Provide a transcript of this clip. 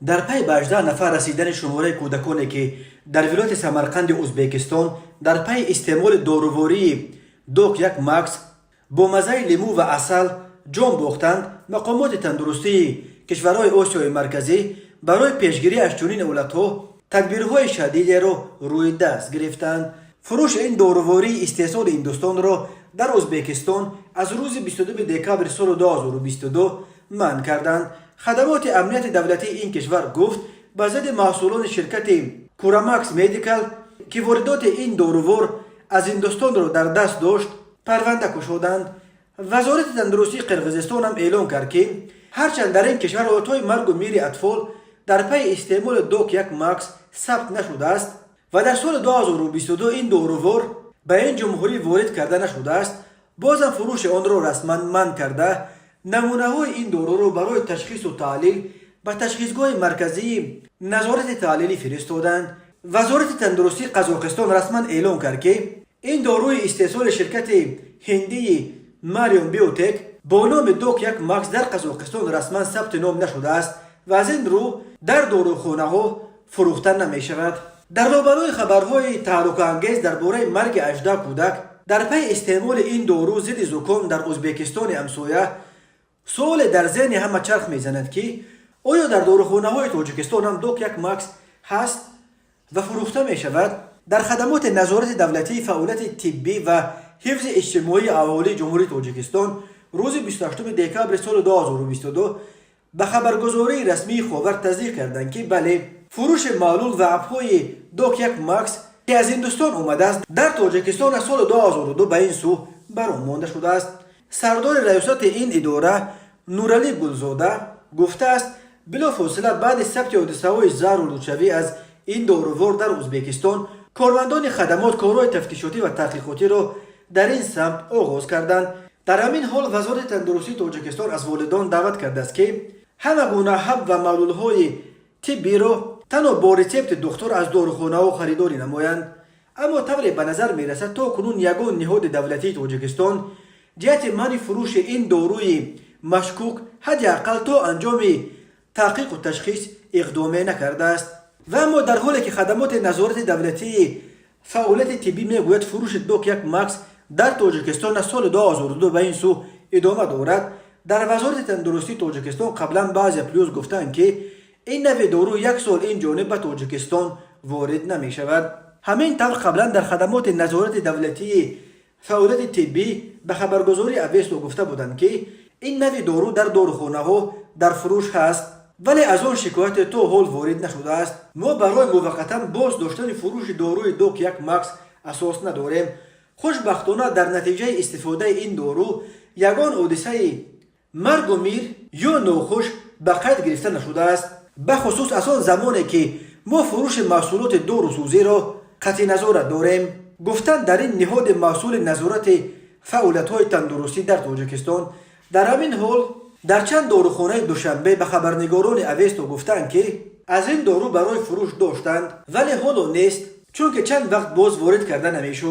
Дар пайи ба 18 нафар расидани шумораи кӯдаконе, ки дар вилояти Самарқанди Узбекистон дар пайи истеъмоли дорувории Док як Макс бо маззаи лимӯ ва асал ҷон бохтанд, мақомоти тандурустии кишварҳои Осиёи Марказӣ барои пешгирӣ аз чунин ҳолатҳо тадбирҳои шадидеро рӯи даст гирифтанд. Фурӯши ин дорувории истеҳсоли Ҳиндустонро дар Узбекистон аз рӯзи 22 декабри соли 2022 манъ карданд. Хадамоти амнияти давлатии ин кишвар гуфт, ба зидди маҳсулони ширкати Курамакс Медикал, ки воридоти ин дорувор аз Ҳиндустонро дар даст дошт, парванда кушоданд. Вазорати тандурустии Қирғизистон ҳам эълон кард, ки ҳарчанд дар ин кишвар ҳолатҳои маргу мири атфол дар пайи истеъмоли Док як Макс сабт нашудааст ва дар соли 2022 ин дорувор ба ин ҷумҳурӣ ворид карда нашудааст, бозам фурӯши онро расман манъ карда, намунаҳои ин доруро барои ташхису таҳлил ба ташхисгоҳи марказии назорати таҳлилӣ фиристоданд. Вазорати тандурустии Қазоқистон расман эълон кард, ки ин доруи истеҳсоли ширкати ҳиндии Марион Биотек бо номи Док як Макс дар Қазоқистон расман сабти ном нашудааст ва аз ин рӯ дар дорухонаҳо фурӯхта намешавад. Дар лобалои хабарҳои таҳрукоангез дар бораи марги 18 кӯдак дар пайи истеъмоли ин дору зидди зуком дар Узбекистони ҳамсоя, суоле дар зеҳни ҳама чарх мезанад, ки оё дар дорухонаҳои Тоҷикистон ҳам Док як Макс ҳаст ва фурӯхта мешавад? Дар хадамоти назорати давлатии фаъолияти тиббӣ ва ҳифзи иҷтимоии аҳолии Ҷумҳурии Тоҷикистон рӯзи 28 декабри соли 2022 ба хабаргузории расмии Ховар тасдиқ карданд, ки бале, фурӯши маҳлул ва ҳабҳои Док як Макс, ки аз Ҳиндустон омадааст, дар Тоҷикистон аз соли 2002 ба ин сӯ барон монда шудааст. Сардори раёсати ин идора Нуралӣ Гулзода гуфтааст, билофосила баъди сабти ҳодисаҳои заҳролудшавӣ аз ин дорувор дар Узбекистон кормандони хадамот корҳои тафтишотӣ ва таҳқиқотиро дар ин самт оғоз карданд. Дар ҳамин ҳол Вазорати тандурустии Тоҷикистон аз волидон даъват кардааст, ки ҳама гуна ҳаб ва маҳлулҳои тиббиро танҳо бо рецепти духтур аз дорухонаҳо харидорӣ намоянд. Аммо тавре ба назар мерасад, то кунун ягон ниҳоди давлатии Тоҷикистон ҷиҳати манъи фурӯши ин доруи машкук ҳадди ақал то анҷоми таҳқиқу ташхис иқдоме накардааст. Ва аммо дар ҳоле ки хадамоти назорати давлатии фаъолияти тиббӣ мегӯяд, фурӯши Док як Макс дар Тоҷикистон аз соли 2002 ба ин сӯ идома дорад, дар Вазорати тандурустии Тоҷикистон қаблан ба Азия Плюс гуфтанд, ки ин нави дору як сол ин ҷониб ба Тоҷикистон ворид намешавад. Ҳамин тавр, қаблан дар хадамоти назорати давлатии фаъолияти тиббӣ ба хабаргузории Авесто гуфта буданд, ки ин нави дору дар дорухонаҳо дар фурӯш ҳаст, вале аз он шикояте то ҳол ворид нашудааст. Мо барои муваққатан боз доштани фурӯши доруи Док як Макс асос надорем. Хушбахтона, дар натиҷаи истифодаи ин дору ягон ҳодисаи маргу мир ё нохуш ба қайд гирифта нашудааст, бахусус аз он замоне ки мо фурӯши маҳсулоти дорусӯзиро қатъи назорат дорем, гуфтанд дар ин ниҳоди масъули назорати фаъолиятҳои тандурустӣ дар Тоҷикистон. Дар ҳамин ҳол, дар чанд дорухонаи Душанбе ба хабарнигорони Авесто гуфтанд, ки аз ин дору барои фурӯш доштанд, вале ҳоло нест, чунки чанд вақт боз ворид карда намешуд.